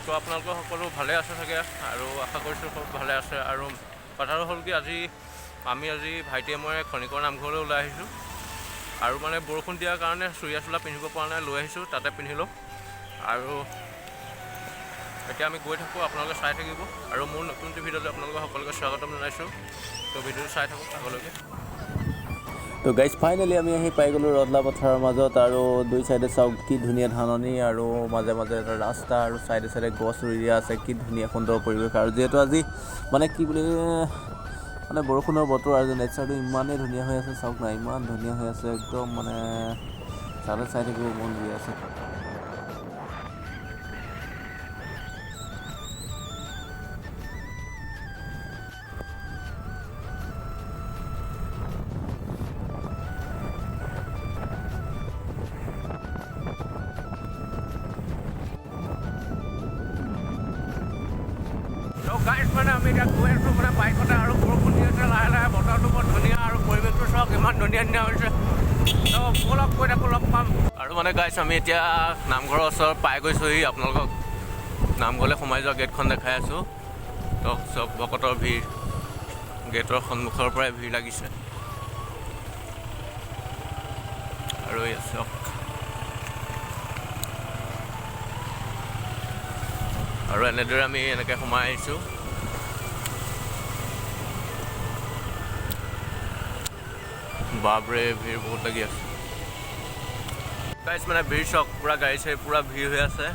তো আপোনালোকৰ সকলো ভালে আছে চাগে আৰু আশা কৰিছোঁ চব ভালে আছে। আৰু কথাটো হ'ল কি, আজি আমি ভাইটিয়ে মই খনিকৰ নামঘৰলৈ ওলাই আহিছোঁ। আৰু মানে বৰষুণ দিয়াৰ কাৰণে চুৰিয়া চোলা পিন্ধিব পৰা নাই, লৈ আহিছোঁ, তাতে পিন্ধি ল'ম। আৰু এতিয়া আমি গৈ থাকোঁ, আপোনালোকে চাই থাকিব। আৰু মোৰ নতুন ভিডিঅ'লৈ আপোনালোকক সকলোকে স্বাগতম জনাইছোঁ। তো ভিডিঅ'টো চাই থাকক আগলৈকে। তো গাইজ, ফাইনেলি আমি আহি পাই গ'লোঁ ৰদলা পথাৰৰ মাজত। আৰু দুই চাইডে চাওক কি ধুনীয়া ধাননি আৰু মাজে মাজে এটা ৰাস্তা আৰু চাইডে চাইডে গছ ৰুই দিয়া আছে। কি ধুনীয়া সুন্দৰ পৰিৱেশ। আৰু যিহেতু আজি মানে কি বুলি মানে বৰষুণৰ বতৰ আৰু নেচাৰটো ইমানেই ধুনীয়া হৈ আছে, চাওক না, ইমান ধুনীয়া হৈ আছে, একদম মানে চালে চাই থাকিব মন গৈ আছে। তো গাইজ, মানে আমি এতিয়া গৈ আছোঁ মানে বাইকতে আৰু বৰষুণ দি আছে লাহে লাহে, বতৰটো বৰ ধুনীয়া আৰু পৰিৱেশটো চাওক ইমান ধুনীয়া ধুনীয়া হৈছে। তো ব'লক, গৈ থাকোঁ, লগ পাম। আৰু মানে গাইজ, আমি এতিয়া নামঘৰৰ ওচৰত পাই গৈছোঁহি। আপোনালোকক নামঘৰলৈ সোমাই যোৱা গেটখন দেখাই আছোঁ। তো চব ভকতৰ ভিৰ, গেটৰ সন্মুখৰ পৰাই ভিৰ লাগিছে। আৰু এই চাওক, আৰু এনেদৰে আমি এনেকৈ সোমাই আহিছোঁ। বাপৰে, ভিৰ বহুত লাগি আছে গাইজ। মানে ভিৰ চাওক, পূৰা গাড়ী চাড়ী পূৰা ভিৰ হৈ আছে।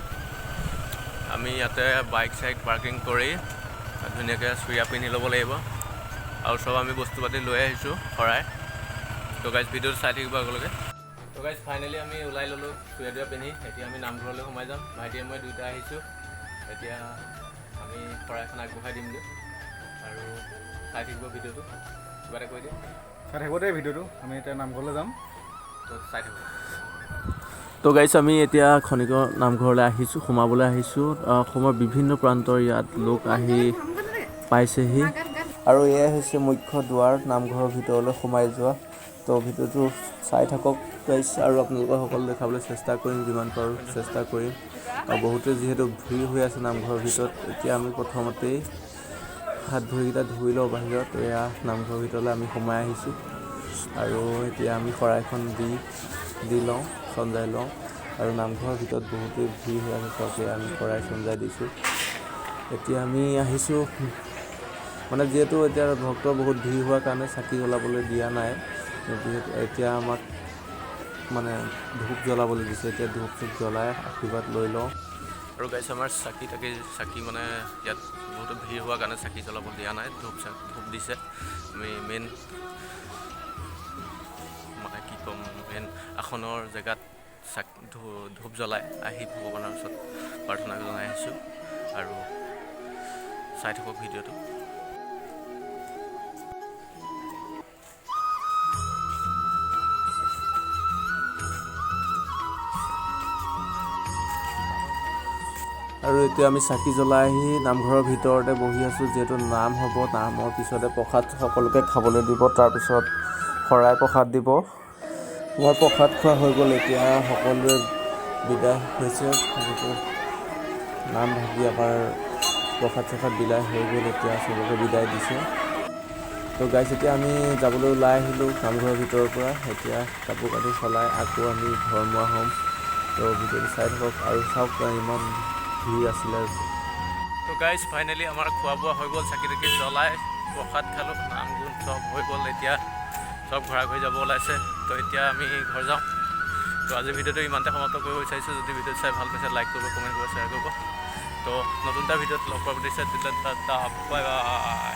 আমি ইয়াতে বাইক চাইক পাৰ্কিং কৰি ধুনীয়াকৈ চুৰিয়া পিন্ধি ল'ব লাগিব। আৰু চব আমি বস্তু পাতি লৈ আহিছোঁ শৰাই। তো গাইজ, ভিডিঅ'টো চাই থাকিব আগলৈকে। তো গাইজ, ফাইনেলি আমি ওলাই ল'লোঁ চুৰিয়া তুৰিয়া পিন্ধি। এতিয়া আমি নামঘৰলৈ সোমাই যাম। ভাইটিয়ে মই দুয়োটা আহিছোঁ। এতিয়া আমি শৰাইখন আগবঢ়াই দিমগৈ আৰু চাই থাকিব ভিডিঅ'টো। কিবা এটা কৈ দিয়ে। চাই থাকিব দেই ভিডিঅ'টো। আমি এতিয়া নামঘৰলৈ যাম। তো চাই থাকিব। তো গাইছ, আমি এতিয়া খনিকৰ নামঘৰলৈ আহিছোঁ, সোমাবলৈ আহিছোঁ। অসমৰ বিভিন্ন প্ৰান্তৰ ইয়াত লোক আহি পাইছেহি। আৰু এয়াই হৈছে মুখ্য দুৱাৰ নামঘৰৰ ভিতৰলৈ সোমাই যোৱা। তো ভিডিঅ'টো চাই থাকক গাইছ, আৰু আপোনালোকৰ সকলো দেখাবলৈ চেষ্টা কৰিম, যিমান পাৰোঁ চেষ্টা কৰিম। আৰু বহুতে যিহেতু ভিৰ হৈ আছে নামঘৰৰ ভিতৰত, এতিয়া আমি প্ৰথমতেই হাত ভৰিকেইটা ধুই লওঁ বাহিৰত। এয়া নামঘৰৰ ভিতৰলৈ আমি সোমাই আহিছোঁ আৰু এতিয়া আমি শৰাইখন দি দি লওঁ, চঞ্জাই লওঁ। আৰু নামঘৰৰ ভিতৰত বহুতেই ভিৰ হৈ আছে চব। এয়া আমি শৰাই চঞ্জাই দিছোঁ। এতিয়া আমি আহিছোঁ, মানে যিহেতু এতিয়া ভক্ত বহুত ভিৰ হোৱাৰ কাৰণে চাকি জ্বলাবলৈ দিয়া নাই, যিহেতু এতিয়া আমাক মানে ধূপ জ্বলাবলৈ দিছে। এতিয়া ধূপ চূপ জ্বলাই আশীৰ্বাদ লৈ লওঁ। আৰু গাইছ, আমাৰ চাকি তাকি চাকি মানে ইয়াত বহুতো ভিৰ হোৱাৰ কাৰণে চাকি জ্বলাব দিয়া নাই, ধূপ দিছে। আমি মেইন মানে কি ক'ম, মেইন আসনৰ জেগাত ধূপ জ্বলাই আহি ভগৱানৰ ওচৰত প্ৰাৰ্থনা জনাই আহিছোঁ। আৰু চাই থাকক ভিডিঅ'টো। আৰু এতিয়া আমি চাকি জ্বলাই আহি নামঘৰৰ ভিতৰতে বহি আছোঁ, যিহেতু নাম হ'ব, নামৰ পিছতে প্ৰসাদ সকলোকে খাবলৈ দিব, তাৰপিছত শৰাই প্ৰসাদ দিব। আমাৰ প্ৰসাদ খোৱা হৈ গ'ল, এতিয়া সকলোৱে বিদায় হৈছে। যিটো নাম ভাগি আমাৰ প্ৰসাদ চসাদ বিলাই হৈ গ'ল, এতিয়া চবকে বিদায় দিছে। তো গাইছ, এতিয়া আমি যাবলৈ ওলাই আহিলোঁ নামঘৰৰ ভিতৰৰ পৰা। এতিয়া কাপোৰ কানি সলাই আকৌ আমি ঘৰমুৱা হ'ম। তো ভিডিঅ'টো চাই থাকক আৰু চাওক ইমান ভিৰ আছিলে। তো গাইজ, ফাইনেলি আমাৰ খোৱা বোৱা হৈ গ'ল, চাকি তাকি জ্বলাই প্ৰসাদ খালোঁ, নাম গুণ চব হৈ গ'ল। এতিয়া চব ঘৰা ঘৰি যাব ওলাইছে। তো এতিয়া আমি ঘৰ যাওঁ। তো আজিৰ ভিডিঅ'টো ইমানতে সমাপ্ত কৰিব বিচাৰিছোঁ। যদি ভিডিঅ'টো চাই ভাল পাইছে, লাইক কৰিব, কমেণ্ট কৰিব, শ্বেয়াৰ কৰিব। তো নতুন এটা ভিডিঅ'ত লগ পোৱাৰ প্ৰতিশ্ৰুতি। Bye bye.